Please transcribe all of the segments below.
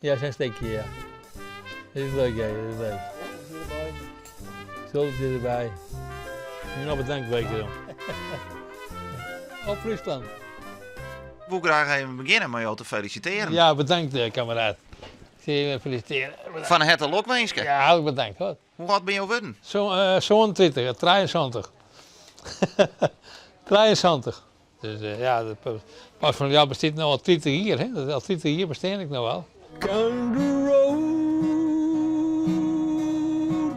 Ja, sa'n stikje, ja. Dit is leuk, ja, dit is leuk. Sulvertsje derby. Nou, bedankt, Weker. Op Fryslân. Ik woe graach even begjinne mei jo te felisitearjen. Ja, bedankt, eh, kameraad. Ik sil je even felisitearjen. Fan herte lokwinske. Ja, hartlik bedankt, hoor. Hoe âld binne jo wurden? 37, 73. 73. Dus ja, de Paus fan Ljouwert bestiet no al 30 jier. Hè? Al 30 jier bestean ik no al. Country road,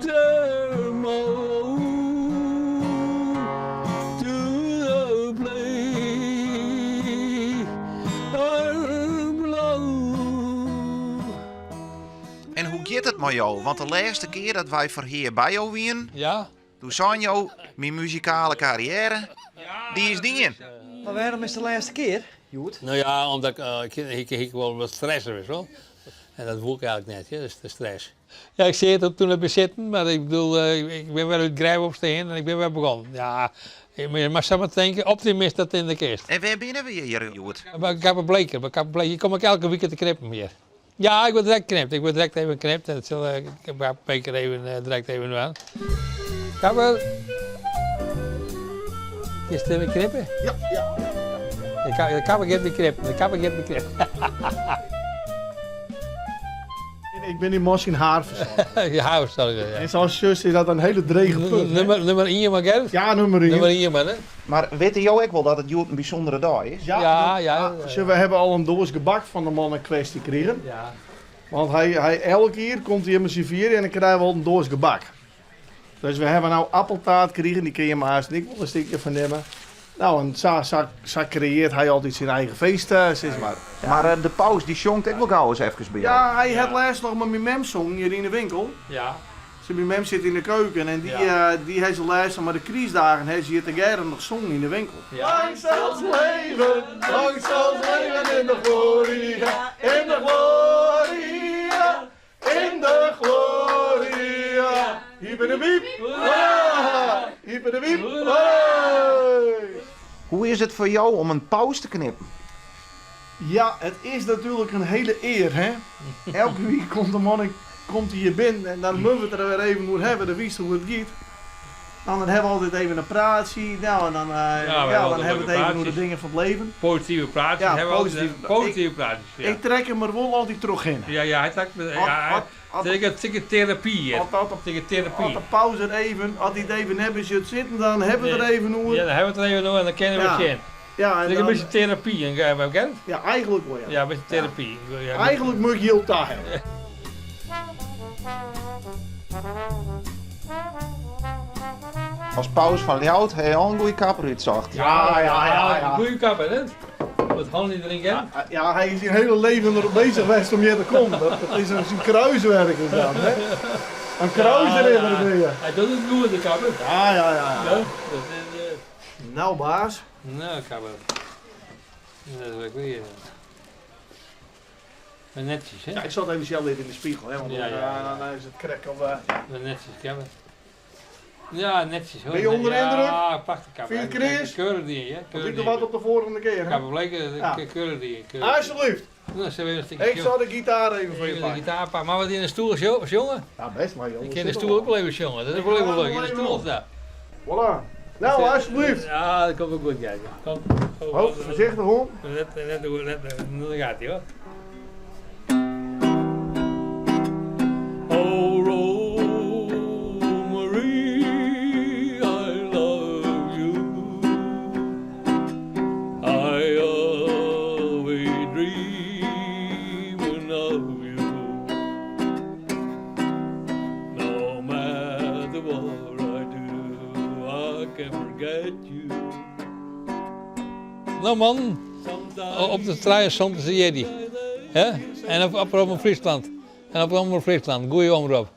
take me to the place I belong. En hoe giet it mei jo? Want de lêste kear dat wy foar hear by jo wienen, ja? Doe sein jo, myn muzikale karriêre, dy is dien. Mar wêrom is de lêste kear, hjoed? No ja, omdat ik ik hie wol wat stress, wist wol. En dat woe ik eigentlik net, hè, de stress. Ja, ik siet er toen op sitten, mar ik bedoel, ik bin wer út it grêf opstean en ik bin wer begûn. Ja, ik moat sa mar tinke, optimist dat yn de kist. En wêr binne we hjir hjoed? By Kapper Bleeker, by Kapper Bleeker. Hjir kom ik elke wike te knippen hjir. Ja, ik wurd direkt knipt. Ik wurd direkt even knipt en dat sil Kapper Bleeker even direkt even dwaan. Kapper! Kinst even knippe? Ja, ja. De kapper giet my knippen, de kapper giet my knippen. Ik bin dy man syn haarfersoarger. Je haarfersoarger, ja. En sa'n sus is dat in hiele drege put. Nummer ien mar Gerrit? Ja, nummer ien. Nummer ien mar, hè? Mar witte jo ek wol dat it hjoed in bysûndere dei is? Ja, ja. Sjoch, we hawwe al in doas gebak fan de man in kwestje krigen. Ja. Want hy, hy, elk jier komt hy mei syn vier en dan krije we al in doas gebak. Dus we hawwe no appeltaart krigen, dy kinne je haast ek wol in stikje fan nimme. No, en sa, sa, sa kreëarret hy altyd syn eigen feest, sis mar. Mar de paus dy sjongt ek wol gau ris efkes by jo? Ja, hy hat lêst noch mei myn mem songen hjir yn de winkel. Ja. Sjoch, myn mem sit yn de keuken en dy, dy hat se lêst noch mei de krystdagen hat se hjir tegearre noch songen yn de winkel. Ja. Lang zal 's leven, lang zal 's leven in de gloria, in de gloria, in de gloria. Hiep de wiep, hoera! Hiep de wiep, hoera! Hoe is it foar jo om in paus te knippen? Ja, it is natuerlik in hiele ear, hè. Elke wike komt de man komt hjir binnen en dan moatte we it der wer even oer hawwe, dan witst hoe't it giet. Dan hawwe we altyd even in praatsje, no en dan, ja, dan hawwe we it even oer de dingen fan it leven. Positive praatsjes Ja, hawwe we altyd, positive. Positive praatsjes, ja. Ik trek him der wol altyd trochhinne. Ja, ja, hy trekt, ja, As, it is terapy hjir. As dat It is terapy. As de paus der even, as hy it even net mear sjocht sitten, dan hawwe we it der even oer. Ja, dan hawwe we it der even oer en dan kinne we sjen. Ja, en It is in bytsje terapy, hè, Gerrit? Ja, eigentlik wol, ja. Ja, in bytsje terapy. Ja. Eigentlik moat ik jild ta hawwe. As paus fan Ljouwert ha je al in goede kapper útsocht. Ja, ja, ja, ja. Goede kapper, hè? Wat han die erin Gerrit? Ja, hy is syn hiele leven derop beuzich west om hjir te kommen. Dat is in syn kruiswerk is dat, hè? In kruisridder bin je. Hy docht it goed, de kapper. Ja, ja, ja. Ja, dat is... Nou, baas. Nou, kapper. Dat is wel weer. Maar netjes, hè? Ja, ik zal het even zelf in de spiegel, hè, want Ja, ja, ja. dan is it krekt of... Maar netjes, kapper. Ja, netjes hoor. Bin je ûnder de yndruk? Ja, prachtich kapper. Fyn je it kreas? Keurich dien, hè? Want ik doch wat op de folgjende kear, hè? Kapper Bleeker, Ja. keurich dien. Keurig. Alsjeblieft. Nou, zullen we even een stukje Ik zal de gitaar even voor je Even de pakken. gitaar pakken. Maar wat yn de stoel sjonge? Ja, best maar, joh. Ik kin de stoel ook wel even sjonge. Dat is wel even leuk. In de stoel staan. Voilà. Nou, alsjeblieft. Ja, dat komt wel goed, kijk. Kom. Oh, voorzichtig om. Net, net, net, net, daar gaat hij hoor. Oh, Rosemarie, I love you. I always dreaming of you. No matter what I do, I can't forget you. No man, op de 73e jierdei. Hè? En op, op Omrop Fryslân. En op Omrop Fryslân, goede omrop.